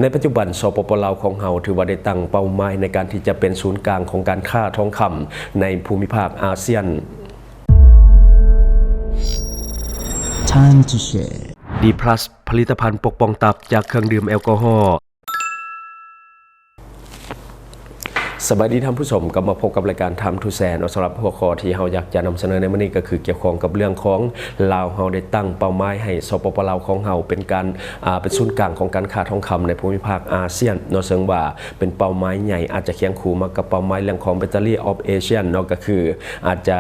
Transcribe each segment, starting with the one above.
ໃນປັດຈຸບັນ ສປປ ລາວຂອງເຮົາ ຖືວ່າໄດ້ຕັ້ງເປົ້າໝາຍໃນການທີ່ຈະເປັນສູນກາງຂອງການຄ້າທອງຄຳໃນພູມິພາກອາຊຽນ. Time to share. ດີພລັສ ຜະລິດຕະພັນປົກປ້ອງຕັບຈາກເຄື່ອງດື່ມແອລກໍຮໍ. ສະບາຍດີທ່ານຜູ້ຊົມ, ກັບມາພົບກັບລາຍການ Time to Share ເນາະ. ສຳລັບຫົວຂໍ້ທີ່ເຮົາຢາກຈະນຳສະເໜີໃນມື້ນີ້ ກໍຄືກ່ຽວຂ້ອງກັບເລື່ອງຂອງລາວເຮົາໄດ້ຕັ້ງເປົ້າໝາຍໃຫ້ ສປປ ລາວຂອງເຮົາເປັນການ ອ່າ ເປັນສູນກາງຂອງການຄ້າທອງຄຳໃນພູມິພາກອາຊຽນເນາະ, ເຊິ່ງວ່າເປັນເປົ້າໝາຍໃຫຍ່ ອາດຈະຄຽງຄູ່ມາກັບເປົ້າໝາຍເລື່ອງຂອງ Battery of ASEAN ເນາະ, ກໍຄືອາດຈະ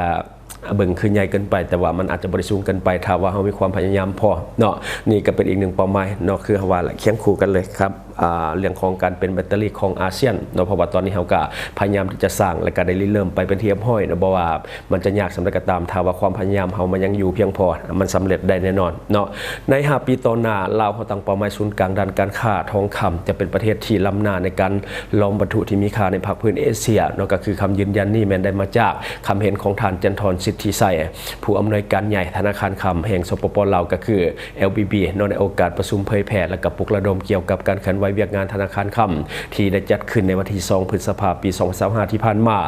ເບິ່ງຄືໃຫຍ່ເກີນໄປ, ແຕ່ວ່າມັນອາດຈະບໍ່ໄດ້ສູງເກີນໄປ ຖ້າວ່າເຮົາມີຄວາມພະຍາຍາມພໍເນາະ. ນີ້ກໍເປັນອີກໜຶ່ງເປົ້າໝາຍເນາະ, ຄືເຮົາວ່າລະ ຄຽງຄູ່ກັນເລີຍຄັບ ອາ ເລື່ອງຂອງການເປັນແບັດເຕີຣີຂອງອາຊຽນເນາະ, ເພາະວ່າຕອນນີ້ເຮົາກໍພະຍາຍາມທີ່ຈະສ້າງ ແລະກະໄດ້ລິເລີ່ມໄປເປັນທີ່ຮຽບຮ້ອຍເນາະ. ບໍ່ວ່າມັນຈະຍາກສ່ຳໃດກໍຕາມ, ຖ້າວ່າຄວາມພະຍາຍາມເຮົາມັນຍັງຢູ່ພຽງພໍ, ມັນສຳເລັດໄດ້ແນ່ນອນເນາະ. ໃນຫ້າປີຕໍ່ໜ້າ, ລາວເຮົາຕັ້ງເປົ້າໝາຍສູນກາງດ້ານການຄ້າທອງຄຳ, ຈະເປັນປະເທດທີ່ລ້ຳໜ້າໃນການຫຼອມວັດຖຸທີ່ມີຄ່າໃນພາກພື້ນເອເຊຍເນາະ, ກໍຄືຄຳຢືນຢັນນີ້ແມ່ນໄດ້ມາຈາກ ຄຳເຫັນຂອງທ່ານ ຈັນທອນ ສິດທິໄຊ ຜູ້ອຳນວຍການໃຫຍ່ທະນາຄານຄຳແຫ່ງ ສປປ ລາວ ກໍຄື ແອລບີບີ ເນາະ, ໃນໂອກາດປະຊຸມເຜີຍແຜ່ ແລະ ກະປຸກລະດົມກ່ຽວກັບການເຄື່ອນໄຫວວຽກງານທະນາຄານຄຳ ທີ່ໄດ້ຈັດຂຶ້ນໃນວັນທີສອງ ພຶດສະພາ ປີສອງພັນຊາວຫ້າ ທີ່ຜ່ານມາ.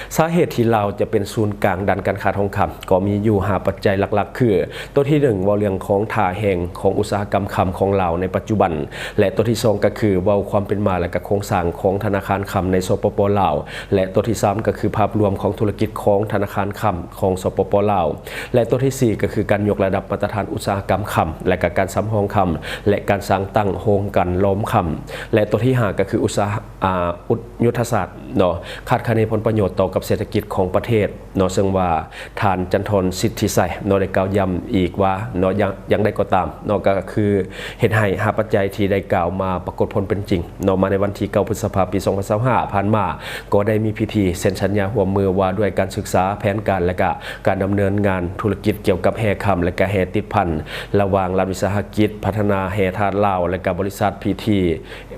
ສາເຫດທີ່ລາວຈະເປັນສູນກາງດ້ານການຄ້າທອງຄຳ ກໍມີຢູ່ຫ້າປັດໄຈຫຼັກໆ ຄື ຕົວທີໜຶ່ງ ເວົ້າເລື່ອງຂອງທ່າແຮງຂອງອຸດສາຫະກຳຄຳຂອງລາວໃນປັດຈຸບັນ ແລະ ຕົວທີສອງ ກໍຄືເວົ້າຄວາມເປັນມາ ແລະ ກະໂຄງສ້າງຂອງທະນາຄານຄຳໃນ ສປປ ລາວ ແລະ ຕົວທີສາມ ກໍຄືພາບລວມຂອງທຸລະກິດຂອງທະນາຄານຄຳຂອງ ສປປ ລາວ ແລະ ຕົວທີສີ່ ກໍຄືການຍົກລະດັບມາດຕະຖານອຸດສາຫະກຳຄຳ ແລະ ກະການສຳຮອງຄຳ ແລະ ການສ້າງຕັ້ງໂຮງການຫຼອມຄຳ ແລະ ຕົວທີຫ້າ ກໍຄືອຸດສາຫະ ອາ ອຸດ ຍຸດທະສາດເນາະ ຄາດຄະເນຜົນປະໂຫຍດຕໍ່ກັບເສດຖະກິດຂອງປະເທດເນາະ, ເຊິ່ງວ່າທ່ານ ຈັນທອນ ສິດທິໄຊ ເນາະ ໄດ້ກ່າວຢ້ຳອີກວ່າເນາະ ຢ່າງ ຢ່າງໃດກໍຕາມເນາະ ກໍຄືເຮັດໃຫ້ຫ້າປັດໄຈທີ່ໄດ້ກ່າວມາປາກົດຜົນເປັນຈິງເນາະ. ມາໃນວັນທີເກົ້າ ພຶດສະພາ ປີສອງພັນຊາວຫ້າ ຜ່ານມາ ກໍໄດ້ມີພິທີເຊັນສັນຍາຮ່ວມມືວ່າດ້ວຍການສຶກສາແຜນການ ແລະ ກະການດຳເນີນງານທຸລະກິດກ່ຽວກັບແຮ່ຄຳ ແລະ ກະແຮ່ຕິດພັນ ລະຫວ່າງລັດວິສາຫະກິດພັດທະນາແຮ່ທາດລາວ ແລະ ກະບໍລິສັດ ພີທີ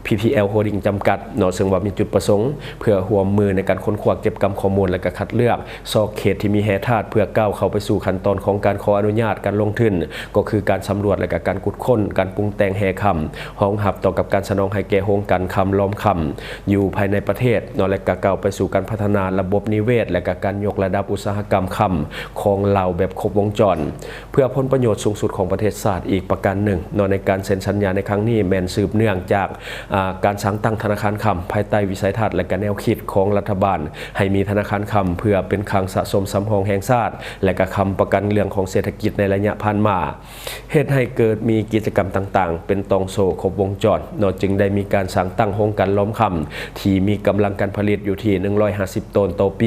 ພີທີແອລ ໂຮດດິງ ຈຳກັດເນາະ, ເຊິ່ງວ່າມີຈຸດປະສົງເພື່ອຮ່ວມມືໃນການຄົ້ນຄວ້າເກັບກຳຂໍ້ມູນ ແລະ ກະຄັດເລືອກຊອກເຂດທີ່ມີແຮ່ທາດ ເພື່ອກ້າວເຂົ້າໄປສູ່ຂັ້ນຕອນຂອງການຂໍອະນຸຍາດການລົງທຶນ, ກໍຄືການສຳຫຼວດ ແລະ ກະການຂຸດຄົ້ນ, ການປຸງແຕ່ງແຮ່ຄຳ ຮອງຮັບຕໍ່ກັບການສະໜອງໃຫ້ແກ່ໂຮງການຄຳຫຼອມຄຳຢູ່ພາຍໃນປະເທດເນາະ ແລະ ກະກ້າວໄປສູ່ການພັດທະນາລະບົບນິເວດ ແລະ ກະການຍົກລະດັບອຸດສາຫະກຳຄຳຂອງລາວແບບຄົບວົງຈອນ. ເພື່ອຜົນປະໂຫຍດສູງສຸດຂອງປະເທດຊາດອີກປະການໜຶ່ງເນາະ, ໃນການເຊັນສັນຍາໃນຄັ້ງນີ້ແມ່ນສືບເນື່ອງຈາກ ອາ ການສ້າງຕັ້ງທະນາຄານຄຳພາຍໃຕ້ວິໄສທັດ ແລະ ກະແນວຄິດຂອງລັດຖະບານ ໃຫ້ມີທະນາຄານຄຳເພື່ອເປັນຄັງສະສົມສຳຮອງແຫ່ງຊາດ ແລະ ກະຄ້ຳປະກັນເລື່ອງຂອງເສດຖະກິດໃນໄລຍະຜ່ານມາ, ເຮັດໃຫ້ເກີດມີກິດຈະກຳຕ່າງໆເປັນຕ່ອງໂສ້ຄົບວົງຈອນເນາະ, ຈຶ່ງໄດ້ມີການສ້າງຕັ້ງໂຮງການຫຼອມຄຳທີ່ມີກຳລັງການຜະລິດຢູ່ທີ່ໜຶ່ງຮ້ອຍຫ້າສິບໂຕນຕໍ່ປີ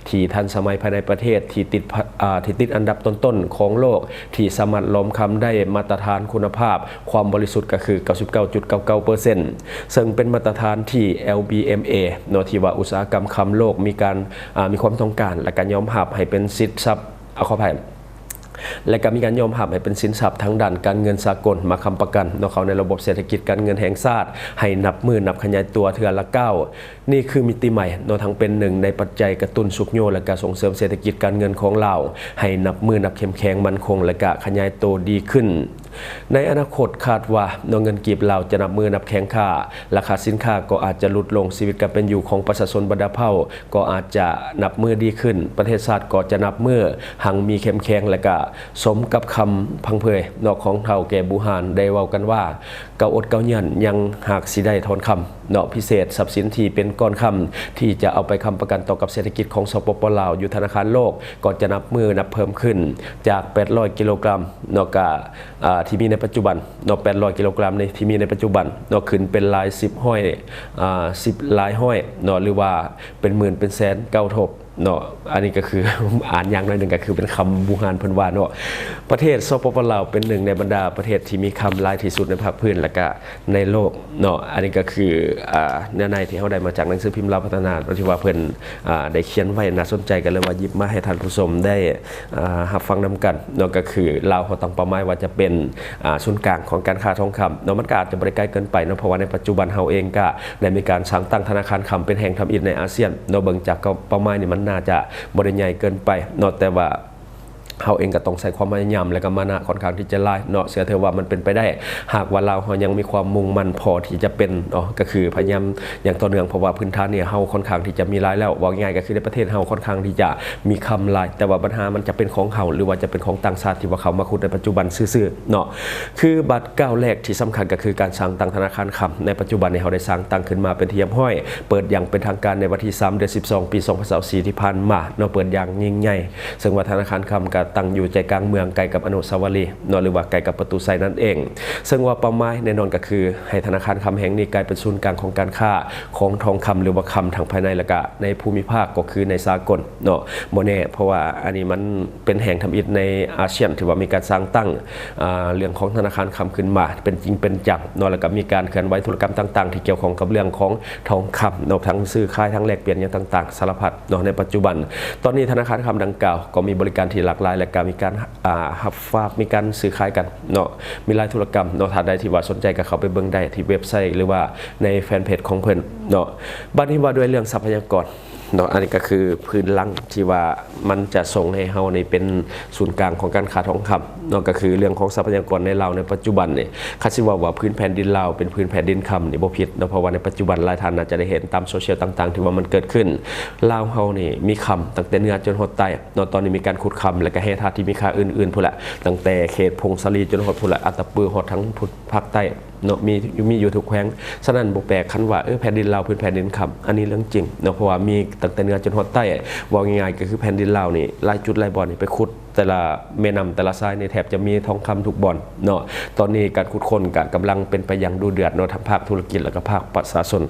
ທີ່ທັນສະໄໝພາຍໃນປະເທດ ທີ່ຕິດ ອາ ທີ່ຕິດອັນດັບຕົ້ນໆຂອງໂລກ ທີ່ສາມາດຫຼອມຄຳໄດ້ມາດຕະຖານຄຸນນະພາບຄວາມບໍລິສຸດ ກໍຄື ເກົ້າສິບເກົ້າຈຸດເກົ້າເກົ້າເປີເຊັນ ເຊິ່ງເປັນມາດຕະຖານທີ່ ແອລບີເອັມເອ ເນາະ ທີ່ວ່າອຸດສາຫະກຳຄຳໂລກມີການ ອາ ມີຄວາມຕ້ອງການ ແລະ ກະຍອມຮັບໃຫ້ເປັນສິນຊັບ ອາ ຂໍອະໄພ ແລະ ກະມີການຍອມຮັບໃຫ້ເປັນສິນຊັບທາງດ້ານການເງິນສາກົນມາຄ້ຳປະກັນເນາະ ເຂົ້າໃນລະບົບເສດຖະກິດການເງິນແຫ່ງຊາດ ໃຫ້ນັບມື້ນັບຂະຫຍາຍຕົວເທື່ອລະກ້າວ. ນີ້ຄືມິຕິໃໝ່ເນາະ ທັງເປັນໜຶ່ງໃນປັດໄຈກະຕຸ້ນຊຸກຍູ້ ແລະ ກະສົ່ງເສີມເສດຖະກິດການເງິນຂອງລາວ ໃຫ້ນັບມື້ນັບເຂັ້ມແຂງໝັ້ນຄົງ ແລະ ກະຂະຫຍາຍໂຕດີຂຶ້ນ. ໃນອະນາຄົດຄາດວ່າເນາະ ເງິນກີບລາວຈະນັບມື້ນັບແຂງຄ່າ, ລາຄາສິນຄ້າກໍອາດຈະຫຼຸດລົງ, ຊີວິດການເປັນຢູ່ຂອງປະຊາຊົນບັນດາເຜົ່າກໍອາດຈະນັບມື້ດີຂຶ້ນ, ປະເທດຊາດກໍຈະນັບມື້ຮັ່ງມີເຂັ້ມແຂງ ແລະ ກະສົມກັບຄຳພັງເຜີຍເນາະ ຂອງເຖົ້າແກ່ບູຮານໄດ້ເວົ້າກັນວ່າ ເກົ່າອົດເກົ່າຢ້ຽນຍັງຫາກຊິໄດ້ທອນຄຳເນາະ, ພິເສດຊັບສິນທີ່ເປັນກ້ອນຄຳທີ່ຈະເອົາໄປຄ້ຳປະກັນຕໍ່ກັບເສດຖະກິດຂອງ ສປປ ລາວ ຢູ່ທະນາຄານໂລກ ກໍຈະນັບມື້ນັບເພີ່ມຂຶ້ນຈາກແປດຮ້ອຍກິໂລກຣາມເນາະ ກະ ອາ ທີ່ມີໃນປັດຈຸບັນເນາະ ແປດຮ້ອຍກິໂລກຣາມໃນ ທີ່ມີໃນປັດຈຸບັນເນາະ ຂຶ້ນເປັນຫຼາຍສິບຮ້ອຍ ອາ ສິບຫຼາຍຮ້ອຍເນາະ ຫຼືວ່າເປັນໝື່ນເປັນແສນເກົ້າທົບເນາະ. ອັນນີ້ກໍຄື ອ່ານຍາກໜ້ອຍໜຶ່ງ ກໍຄືເປັນຄຳບູຮານເພິ່ນວ່າເນາະ. ປະເທດ ສປປ ລາວ ເປັນໜຶ່ງໃນບັນດາປະເທດທີ່ມີຄຳຫຼາຍທີ່ສຸດໃນພາກພື້ນ ແລະ ກະໃນໂລກເນາະ. ອັນນີ້ກໍຄື ອາ ເນື້ອໃນທີ່ເຮົາໄດ້ມາຈາກໜັງສືພິມລາວພັດທະນາ ທີ່ວ່າເພິ່ນ ອາ ໄດ້ຂຽນໄວ້ໜ້າສົນໃຈ ກໍເລີຍວ່າຫຍິບມາໃຫ້ທ່ານຜູ້ຊົມໄດ້ ອາ ຮັບຟັງນຳກັນເນາະ. ກໍຄືລາວເຮົາຕັ້ງເປົ້າໝາຍວ່າຈະເປັນ ອາ ສູນກາງຂອງການຄ້າທອງຄຳເນາະ, ມັນກໍອາດຈະບໍ່ໄດ້ໄກເກີນໄປເນາະ ເພາະວ່າໃນປັດຈຸບັນເຮົາເອງກໍໄດ້ມີການສ້າງຕັ້ງທະນາຄານຄຳເປັນແຫ່ງທຳອິດໃນອາຊຽນເນາະ. ເບິ່ງຈາກເປົ້າໝາຍນີ້ມັນໜ້າຈະບໍ່ໄດ້ໃຫຍ່ເກີນໄປເນາະ, ແຕ່ວ່າ ເຮົາເອງກໍຕ້ອງໃຊ້ຄວາມພະຍາຍາມ ແລະກໍມານະຂ້ອນຂ້າງທີ່ຈະຫຼາຍເນາະ. ເຊື່ອເທື່ອວ່າມັນເປັນໄປໄດ້ ຫາກວ່າລາວເຮົາຍັງມີຄວາມມຸ່ງໝັ້ນພໍທີ່ຈະເປັນເນາະ ກໍຄືພະຍາຍາມຢ່າງຕໍ່ເນື່ອງ ເພາະວ່າພື້ນຖານນີ້ເຮົາຂ້ອນຂ້າງທີ່ຈະມີຫຼາຍແລ້ວ. ເວົ້າງ່າຍໆກໍຄືໃນປະເທດເຮົາຂ້ອນຂ້າງທີ່ຈະມີຄຳຫຼາຍ ແຕ່ວ່າບັນຫາມັນຈະເປັນຂອງເຮົາ ຫຼືວ່າຈະເປັນຂອງຕ່າງຊາດທີ່ວ່າເຂົາມາຂຸດໃນປັດຈຸບັນຊື່ໆເນາະ. ຄືບາດກ້າວແລກທີ່ສຳຄັນກໍຄືການສ້າງຕັ້ງທະນາຄານຄຳ. ໃນປັດຈຸບັນນີ້ເຮົາໄດ້ສ້າງຕັ້ງຂຶ້ນມາເປັນທີ່ຮຽບຮ້ອຍ ເປີດຢ່າງເປັນທາງການໃນວັນທີສາມ ເດືອນສິບສອງ ປີສອງພັນຊາວສີ່ທີ່ຜ່ານມາເນາະ ເປີດຢ່າງຍິ່ງໃຫຍ່. ເຊິ່ງວ່າທະນາຄານຄຳກໍຕັ້ງຢູ່ໃຈກາງເມືອງ ໃກ້ກັບອະນຸສາວະລີເນາະ ຫຼືວ່າໃກ້ກັບປະຕູໄຊນັ້ນເອງ. ເຊິ່ງວ່າເປົ້າໝາຍແນ່ນອນກໍຄືໃຫ້ທະນາຄານຄຳແຫ່ງນີ້ກາຍເປັນສູນກາງຂອງການຄ້າຂອງທອງຄຳ ຫຼືວ່າຄຳທັງພາຍໃນ ແລະກະໃນພູມິພາກ ກໍຄືໃນສາກົນເນາະ. ບໍ່ແນ່ ເພາະວ່າອັນນີ້ມັນເປັນແຫ່ງທຳອິດໃນອາຊຽນທີ່ວ່າມີການສ້າງຕັ້ງ ອ່າ ເລື່ອງຂອງທະນາຄານຄຳຂຶ້ນມາເປັນຈິງເປັນຈັງເນາະ ແລ້ວກໍມີການເຄື່ອນໄຫວທຸລະກຳຕ່າງໆ ທີ່ກ່ຽວຂ້ອງກັບເລື່ອງຂອງທອງຄຳເນາະ ທັງຊື້ຂາຍ ທັງແລກປ່ຽນຫຍັງຕ່າງໆ ສາລະພັດເນາະ. ໃນປັດຈຸບັນຕອນນີ້ ທະນາຄານຄຳດັ່ງກ່າວກໍມີບໍລິການທີ່ຫຼາກຫຼາຍ ແລະກໍມີການ ອ່າ ຮັບຝາກ ມີການຊື້ຂາຍກັນເນາະ ມີຫຼາຍທຸລະກຳເນາະ. ທ່ານໃດທີ່ວ່າສົນໃຈກໍເຂົ້າໄປເບິ່ງໄດ້ທີ່ເວັບໄຊ ຫຼືວ່າໃນແຟນເພຈຂອງເພິ່ນເນາະ. ບັດນີ້ວ່າດ້ວຍເລື່ອງຊັບພະຍາກອນ ເນາະ ອັນນີ້ກໍຄືພື້ນຫຼັງທີ່ວ່າມັນຈະສົ່ງໃຫ້ເຮົານີ້ເປັນສູນກາງຂອງການຄ້າທອງຄຳເນາະ ກໍຄືເລື່ອງຂອງຊັບພະຍາກອນໃນລາວໃນປັດຈຸບັນນີ້. ຄັນຊິເວົ້າວ່າພື້ນແຜ່ນດິນລາວເປັນພື້ນແຜ່ນດິນຄຳນີ້ບໍ່ຜິດເນາະ ເພາະວ່າໃນປັດຈຸບັນຫຼາຍທ່ານອາດຈະໄດ້ເຫັນຕາມໂຊຊຽວຕ່າງໆ ທີ່ວ່າມັນເກີດຂຶ້ນ. ລາວເຮົານີ້ມີຄຳຕັ້ງແຕ່ເໜືອຈົນຮອດໃຕ້ເນາະ. ຕອນນີ້ມີການຂຸດຄຳ ແລະກະແຮ່ທາດທີ່ມີຄ່າອື່ນໆ ພຸ້ນລະ ຕັ້ງແຕ່ເຂດຜົ້ງສາລີຈົນຮອດພຸ້ນລະ ອັດຕະປື ຮອດທາງພຸ້ນພາກໃຕ້ ເນາະ ມີຢູ່ ມີຢູ່ທຸກແຂວງ. ສະນັ້ນບໍ່ແປກຄັນວ່າ ເອີ ແຜ່ນດິນລາວເປັນແຜ່ນດິນຄຳ ອັນນີ້ເລື່ອງຈິງເນາະ ເພາະວ່າມີຕັ້ງແຕ່ເໜືອຈົນຮອດໃຕ້. ເວົ້າງ່າຍໆກໍຄືແຜ່ນດິນລາວນີ້ ຫຼາຍຈຸດຫຼາຍບ່ອນນີ້ໄປຂຸດ ແຕ່ລະແມ່ນ້ຳແຕ່ລະສາຍນີ້ແທບຈະມີທອງຄຳທຸກບ່ອນເນາະ. ຕອນນີ້ການຂຸດຄົ້ນກໍກຳລັງເປັນໄປຢ່າງດຸເດືອດເນາະ ທັງພາກທຸລະກິດ ແລະກະພາກປະຊາຊົນ.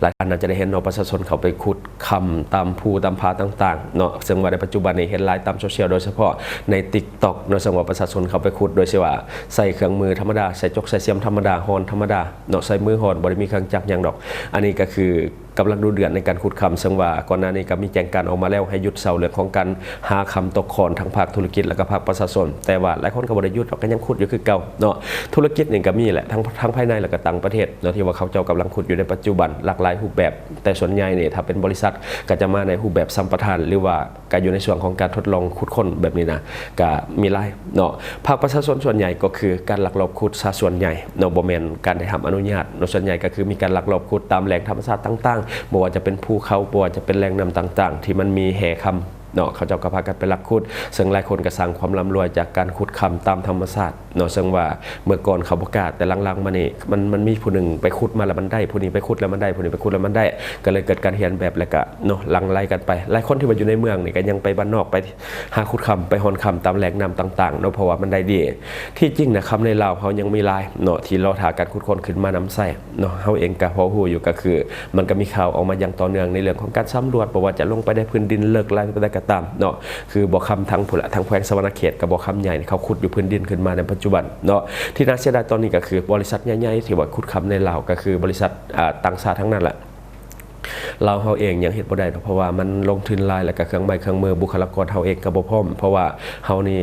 ຫຼາຍທ່ານອາດຈະໄດ້ເຫັນເນາະ ປະຊາຊົນເຂົາໄປຂຸດຄຳຕາມພູຕາມຜາຕ່າງໆເນາະ ເຊິ່ງວ່າໃນປັດຈຸບັນນີ້ເຫັນຫຼາຍຕາມໂຊຊຽວ ໂດຍສະເພາະໃນຕິກຕັອກເນາະ ເຊິ່ງວ່າປະຊາຊົນເຂົາໄປຂຸດໂດຍທີ່ວ່າໃຊ້ເຄື່ອງມືທຳມະດາ ໃຊ້ຈົກໃຊ້ຊຽມທຳມະດາ ຮ່ອນທຳມະດາເນາະ ໃຊ້ມືຮ່ອນ ບໍ່ໄດ້ມີເຄື່ອງຈັກຫຍັງດອກ. ອັນນີ້ກໍຄືກຳລັງດຸເດືອດໃນການຂຸດຄຳ ເຊິ່ງວ່າກ່ອນໜ້ານີ້ກໍມີແຈ້ງການອອກມາແລ້ວ ໃຫ້ຢຸດເຊົາເລື່ອງຂອງການຫາຄຳຕົກຂອນ ທັງພາກທຸລະກິດ ແລະກະພາກປະຊາຊົນ. ແຕ່ວ່າຫຼາຍຄົນກໍບໍ່ໄດ້ຢຸດດອກ ກໍຍັງຂຸດຢູ່ຄືເກົ່າເນາະ. ທຸລະກິດນີ້ກໍມີແຫຼະ ທັງ ທັງພາຍໃນ ແລະກະຕ່າງປະເທດເນາະ ທີ່ວ່າເຂົາເຈົ້າກຳລັງຂຸດຢູ່ໃນປັດຈຸບັນ ຫຼາກຫຼາຍຮູບແບບ. ແຕ່ສ່ວນໃຫຍ່ນີ້ ຖ້າເປັນບໍລິສັດ ກໍຈະມາໃນຮູບແບບສຳປະທານ ຫຼືວ່າ ກະຢູ່ໃນຊ່ວງຂອງການທົດລອງຂຸດຄົ້ນແບບນີ້ນະ ກະມີຫຼາຍເນາະ. ພາກປະຊາຊົນສ່ວນໃຫຍ່ກໍຄືການລັກລອບຂຸດຊະສ່ວນໃຫຍ່ເນາະ ບໍ່ແມ່ນການໄດ້ຮັບອະນຸຍາດເນາະ. ສ່ວນໃຫຍ່ກໍຄືມີການລັກລອບຂຸດຕາມແຫຼ່ງທຳມະຊາດຕ່າງໆ ບໍ່ວ່າຈະເປັນພູເຂົາ ບໍ່ວ່າຈະເປັນແຫຼ່ງນ້ຳຕ່າງໆ ທີ່ມັນມີແຮ່ຄຳເນາະ ເຂົາເຈົ້າກໍພາກັນໄປລັກຂຸດ. ເຊິ່ງຫຼາຍຄົນກໍສ້າງຄວາມລ່ຳລວຍຈາກການຂຸດຄຳຕາມທຳມະຊາດ ເນາະ ເຊິ່ງວ່າເມື່ອກ່ອນເຂົາບໍ່ກ້າ ແຕ່ຫຼັງໆມານີ້ ມັນ ມັນມີຜູ້ໜຶ່ງໄປຂຸດມາແລ້ວມັນໄດ້ ຜູ້ນີ້ໄປຂຸດແລ້ວມັນໄດ້ ຜູ້ນີ້ໄປຂຸດແລ້ວມັນໄດ້ ກໍເລີຍເກີດການຮຽນແບບ ແລ້ວກະເນາະ ຫຼັ່ງໄຫຼກັນໄປ. ຫຼາຍຄົນທີ່ວ່າຢູ່ໃນເມືອງນີ້ກໍຍັງໄປບ້ານນອກ ໄປຫາຂຸດຄຳ ໄປຮ່ອນຄຳຕາມແຫຼ່ງນ້ຳຕ່າງໆເນາະ ເພາະວ່າມັນໄດ້ດີ. ທີ່ຈິງນະ ຄຳໃນລາວເຮົາຍັງມີຫຼາຍເນາະ ທີ່ລໍຖ້າການຂຸດຄົ້ນຂຶ້ນມານຳໃຊ້ເນາະ. ເຮົາເອງກໍພໍຮູ້ຢູ່ ກໍຄືມັນກໍມີຂ່າວອອກມາຢ່າງຕໍ່ເນື່ອງໃນເລື່ອງຂອງການສຳຫຼວດ ບໍ່ວ່າຈະລົງໄປໃນພື້ນດິນເລິກຫຼາຍປານໃດກໍຕາມເນາະ ຄືບໍ່ຄຳທັງພຸ້ນລະ ທາງແຂວງສະຫວັນນະເຂດ ກໍບໍ່ຄຳໃຫຍ່ ເຂົາຂຸດຢູ່ພື້ນດິນຂຶ້ນມາໃນປັດຈຸບັນເນາະ. ທີ່ໜ້າເສຍດາຍຕອນນີ້ກໍຄືບໍລິສັດໃຫຍ່ໆ ທີ່ວ່າຂຸດຄຳໃນລາວ ກໍຄືບໍລິສັດ ອ່າ ຕ່າງຊາດທັງນັ້ນແຫຼະ. ລາວເຮົາເອງຍັງເຮັດບໍ່ໄດ້ດອກ ເພາະວ່າມັນລົງທຶນຫຼາຍ ແລ້ວກໍເຄື່ອງໄມ້ເຄື່ອງມື ບຸກຄະລາກອນເຮົາເອງກໍບໍ່ພ້ອມ ເພາະວ່າເຮົານີ້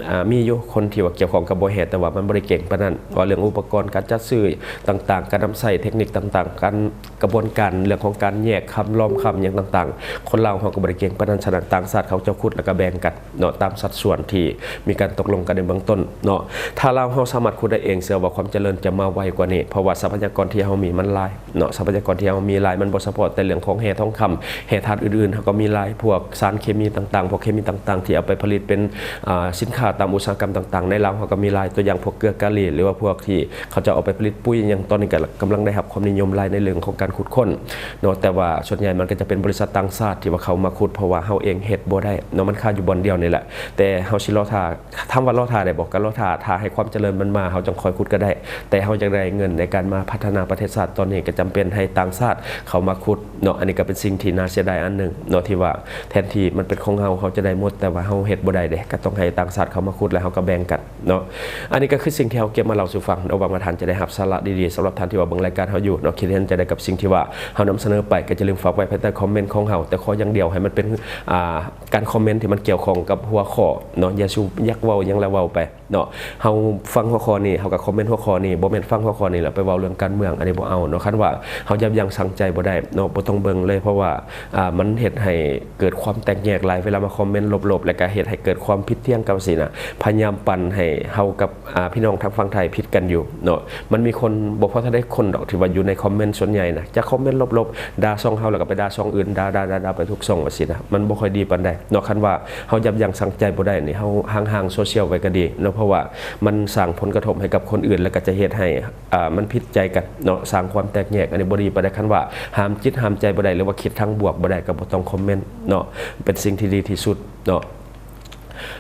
ອ່າ ມີຢູ່ຄົນທີ່ວ່າກ່ຽວຂ້ອງກັບບໍ່ແຮ່ ແຕ່ວ່າມັນບໍ່ໄດ້ເກັ່ງປານນັ້ນ ວ່າເລື່ອງອຸປະກອນການຈັດຊື້ຕ່າງໆ ການນຳໃຊ້ເທັກນິກຕ່າງໆ ການ ກະບວນການເລື່ອງຂອງການແຍກຄຳ ລ້ອມຄຳ ຫຍັງຕ່າງໆ ຄົນລາວເຮົາກໍບໍ່ໄດ້ເກັ່ງປານນັ້ນ. ສະນັ້ນ ຕ່າງຊາດເຂົາເຈົ້າຂຸດ ແລ້ວກໍແບ່ງກັນເນາະ ຕາມສັດສ່ວນທີ່ມີການຕົກລົງກັນໃນເບື້ອງຕົ້ນເນາະ. ຖ້າລາວເຮົາສາມາດຂຸດໄດ້ເອງ ເຊື່ອວ່າຄວາມຈະເລີນຈະມາໄວກວ່ານີ້ ເພາະວ່າຊັບພະຍາກອນທີ່ເຮົາມີມັນຫຼາຍເນາະ ຊັບພະຍາກອນທີ່ເຮົາມີຫຼາຍ ມັນບໍ່ສະເພາະແຕ່ເລື່ອງຂອງແຮ່ທອງຄຳ ແຮ່ທາດອື່ນໆ ເຮົາກໍມີຫຼາຍ ພວກສານເຄມີຕ່າງໆ ພວກເຄມີຕ່າງໆ ທີ່ເອົາໄປຜະລິດເປັນ ອ່າ ສິນຄ້າຕາມອຸດສາຫະກຳຕ່າງໆ ໃນລາວເຮົາກໍມີຫຼາຍ ຕົວຢ່າງພວກເກືອກາລີ ຫຼືວ່າພວກທີ່ ເຂົາເຈົ້າເອົາໄປຜະລິດປຸ໋ຍຫຍັງ ຕອນນີ້ກໍກຳລັງໄດ້ຮັບຄວາມນິຍົມຫຼາຍໃນເລື່ອງຂອງການຂຸດຄົ້ນເນາະ. ແຕ່ວ່າສ່ວນໃຫຍ່ມັນກໍຈະເປັນບໍລິສັດຕ່າງຊາດທີ່ວ່າເຂົ້າມາຂຸດ ເພາະວ່າເຮົາເອງເຮັດບໍ່ໄດ້ເນາະ ມັນຄາຢູ່ບ່ອນດຽວນີ້ແຫຼະ. ແຕ່ເຮົາຊິລໍຖ້າ ຖາມວ່າລໍຖ້າໄດ້ບໍ່ ກໍລໍຖ້າ ຖ້າໃຫ້ຄວາມຈະເລີນມັນມາ ເຮົາຈັ່ງຄ່ອຍຂຸດກໍໄດ້. ແຕ່ເຮົາຢາກໄດ້ເງິນໃນການມາພັດທະນາປະເທດຊາດ ຕອນນີ້ກໍຈຳເປັນໃຫ້ຕ່າງຊາດເຂົ້າມາຂຸດເນາະ. ອັນນີ້ກໍເປັນສິ່ງທີ່ໜ້າເສຍດາຍອັນໜຶ່ງເນາະ ທີ່ວ່າແທນທີ່ມັນເປັນຂອງເຮົາ ເຮົາຈະໄດ້ໝົດ ແຕ່ວ່າເຮົາເຮັດບໍ່ໄດ້ເດ້ ກໍຕ້ອງໃຫ້ຕ່າງຊາດເຂົ້າມາຂຸດ ແລ້ວເຮົາກໍແບ່ງກັນ ເນາະ. ອັນນີ້ກໍຄືສິ່ງທີ່ເຮົາເກັບມາເລົ່າສູ່ຟັງເນາະ ຫວັງວ່າທ່ານຈະໄດ້ຮັບສາລະດີໆສຳລັບທ່ານທີ່ວ່າເບິ່ງລາຍການເຮົາຢູ່ເນາະ. ຄິດເຫັນຈັ່ງໃດກັບສິ່ງທີ່ວ່າເຮົານຳສະເໜີໄປ ກໍຢ່າລືມຝາກໄວ້ພາຍໃຕ້ຄອມເມັນຂອງເຮົາ ແຕ່ຂໍຢ່າງດຽວໃຫ້ມັນເປັນ ອ່າ ການຄອມເມັນທີ່ມັນກ່ຽວຂ້ອງກັບຫົວຂໍ້ເນາະ ຢ່າສູ່ຢາກເວົ້າຫຍັງແລ້ວເວົ້າໄປ ເນາະ. ເຮົາຟັງຫົວຂໍ້ນີ້ ເຮົາກໍຄອມເມັນຫົວຂໍ້ນີ້, ບໍ່ແມ່ນຟັງຫົວຂໍ້ນີ້ແລ້ວໄປເວົ້າເລື່ອງການເມືອງ, ອັນນີ້ບໍ່ເອົາເນາະ. ຄັນວ່າເຮົາຢັບຢັ້ງຊັ່ງໃຈບໍ່ໄດ້ເນາະ, ບໍ່ຕ້ອງເບິ່ງເລີຍ, ເພາະວ່າ ອ່າ ມັນເຮັດໃຫ້ເກີດຄວາມແຕກແຍກຫຼາຍ. ເວລາມາຄອມເມັນລົບໆ ແລ້ວກໍເຮັດໃຫ້ເກີດຄວາມຜິດຖຽງກັນຊີ້ນະ, ພະຍາຍາມປັ່ນໃຫ້ເຮົາກັບ ອ່າ ພີ່ນ້ອງທາງຝັ່ງໄທຜິດກັນຢູ່ເນາະ. ມັນມີຄົນບໍ່ພໍເທົ່າໃດຄົນດອກ ທີ່ວ່າຢູ່ໃນຄອມເມັນສ່ວນໃຫຍ່ນະ ຈະຄອມເມັນລົບໆ ດ່າຊ່ອງເຮົາ ແລ້ວກໍໄປດ່າຊ່ອງອື່ນ, ດ່າໆໆໆ ໄປທຸກຊ່ອງວ່າຊີ້ນະ, ມັນບໍ່ຄ່ອຍດີປານໃດເນາະ. ຄັນວ່າເຮົາຍັບຢັ້ງຊັ່ງໃຈບໍ່ໄດ້ນີ້ ເຮົາຫ່າງໆໂຊຊຽວໄວ້ກໍດີເນາະ, ເພາະວ່າມັນສ້າງຜົນກະທົບໃຫ້ກັບຄົນອື່ນ ແລ້ວກໍຈະເຮັດໃຫ້ ອ່າ ມັນຜິດໃຈກັນເນາະ, ສ້າງຄວາມແຕກແຍກ, ອັນນີ້ບໍ່ດີປານໃດ. ຄັນວ່າຫ້າມຈິດຫ້າມໃຈບໍ່ໄດ້ ຫຼືວ່າຄິດທາງບວກບໍ່ໄດ້ ກໍບໍ່ຕ້ອງຄອມເມັນເນາະ, ເປັນສິ່ງທີ່ດີທີ່ສຸດເນາະ.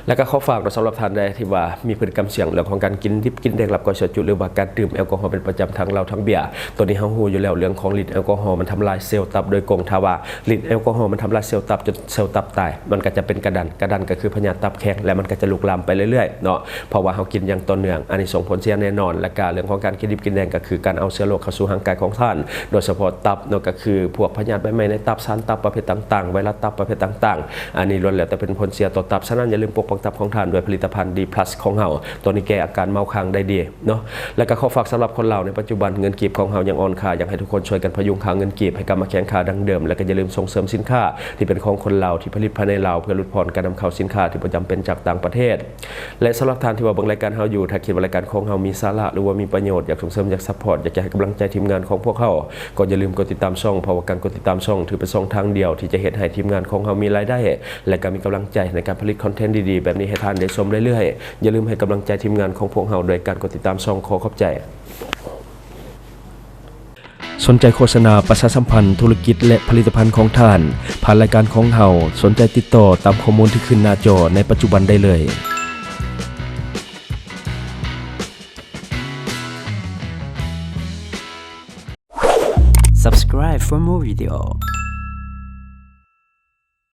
ແລ້ວກໍຂໍຝາກເນາະ ສຳລັບທ່ານໃດທີ່ວ່າມີພຶດຕິກຳສ່ຽງເລື່ອງຂອງການກິນດິບກິນແດງ ລາບກ້ອຍ ຊອຍຈຸ ຫຼືວ່າການດື່ມແອລກໍຮໍເປັນປະຈຳ ທັງເຫຼົ້າທັງເບຍ, ໂຕນີ້ເຮົາຮູ້ຢູ່ແລ້ວ ເລື່ອງຂອງລິດແອລກໍຮໍມັນທຳລາຍເຊວຕັບໂດຍກົງ. ຖ້າວ່າລິດແອລກໍຮໍມັນທຳລາຍເຊວຕັບຈົນເຊວຕັບຕາຍ, ມັນກໍຈະເປັນກະດັນ, ກະດັນກໍຄືພະຍາດຕັບແຂງ ແລະ ມັນກໍຈະລຸກລາມໄປເລື້ອຍໆເນາະ. ເພາະວ່າເຮົາກິນຢ່າງຕໍ່ເນື່ອງ ອັນນີ້ສົ່ງຜົນເສຍແນ່ນອນ. ແລ້ວກໍເລື່ອງຂອງການກິນດິບກິນແດງ ກໍຄືການເອົາເຊື້ອໂລກເຂົ້າສູ່ຮ່າງກາຍຂອງທ່ານ, ໂດຍສະເພາະຕັບເນາະ, ກໍຄືພວກພະຍາດໃບໄມ້ໃນຕັບ, ສານຕັບປະເພດຕ່າງໆ, ໄວຣັສຕັບປະເພດຕ່າງໆ, ອັນນີ້ລ້ວນແລ້ວແຕ່ເປັນຜົນເສຍຕໍ່ຕັບ. ສະນັ້ນ ຢ່າລືມປົກປັກຕັບຂອງທ່ານດ້ວຍຜະລິດຕະພັນ ດີພລັສ ຂອງເຮົາ, ໂຕນີ້ແກ້ອາການເມົາຄ້າງໄດ້ດີເນາະ. ແລ້ວກໍຂໍຝາກສຳລັບຄົນລາວໃນປັດຈຸບັນ, ເງິນກີບຂອງເຮົາຍັງອ່ອນຄ່າ, ຢາກໃຫ້ທຸກຄົນຊ່ວຍກັນພະຍຸງຄ່າເງິນກີບໃຫ້ກັບມາແຂງຄ່າດັ່ງເດີມ, ແລ້ວກໍຢ່າລືມສົ່ງເສີມສິນຄ້າທີ່ເປັນຂອງຄົນລາວທີ່ຜະລິດພາຍໃນລາວ ເພື່ອຫຼຸດຜ່ອນການນຳເຂົ້າສິນຄ້າທີ່ບໍ່ຈຳເປັນຈາກຕ່າງປະເທດ. ແລະ ສຳລັບທ່ານທີ່ວ່າເບິ່ງລາຍການເຮົາຢູ່, ຖ້າຄິດວ່າລາຍການຂອງເຮົາມີສາລະ ຫຼືວ່າມີປະໂຫຍດ, ຢາກສົ່ງເສີມ, ຢາກຊັບພອດ, ຢາກຈະໃຫ້ກຳລັງໃຈທີມງານຂອງພວກເຮົາ, ກໍຢ່າລືມກົດຕິດຕາມຊ່ອງ, ເພາະວ່າການກົດຕິດຕາມຊ່ອງຖືເປັນຊ່ອງທາງດຽວທີ່ຈະເຮັດໃຫ້ທີມງານຂອງເຮົາມີລາຍໄດ້ ແລະ ກໍມີກຳລັງໃຈໃນການຜະລິດຄອນເທັນດີໆແບບນີ້ໃຫ້ທ່ານໄດ້ຊົມເລື້ອຍໆ. ຢ່າລືມໃຫ້ກຳລັງໃຈທີມງານຂອງພວກເຮົາດ້ວຍການກົດຕິດຕາມຊ່ອງ. ຂໍຂອບໃຈ. ສົນໃຈໂຄສະນາປະຊາສຳພັນທຸລະກິດ ແລະ ຜະລິດຕະພັນຂອງທ່ານ ຜ່ານລາຍການຂອງເຮົາ, ສົນໃຈຕິດຕໍ່ຕາມຂໍ້ມູນທີ່ຂຶ້ນໜ້າຈໍໃນປັດຈຸບັນໄດ້ເລີຍ. Subscribe for more video.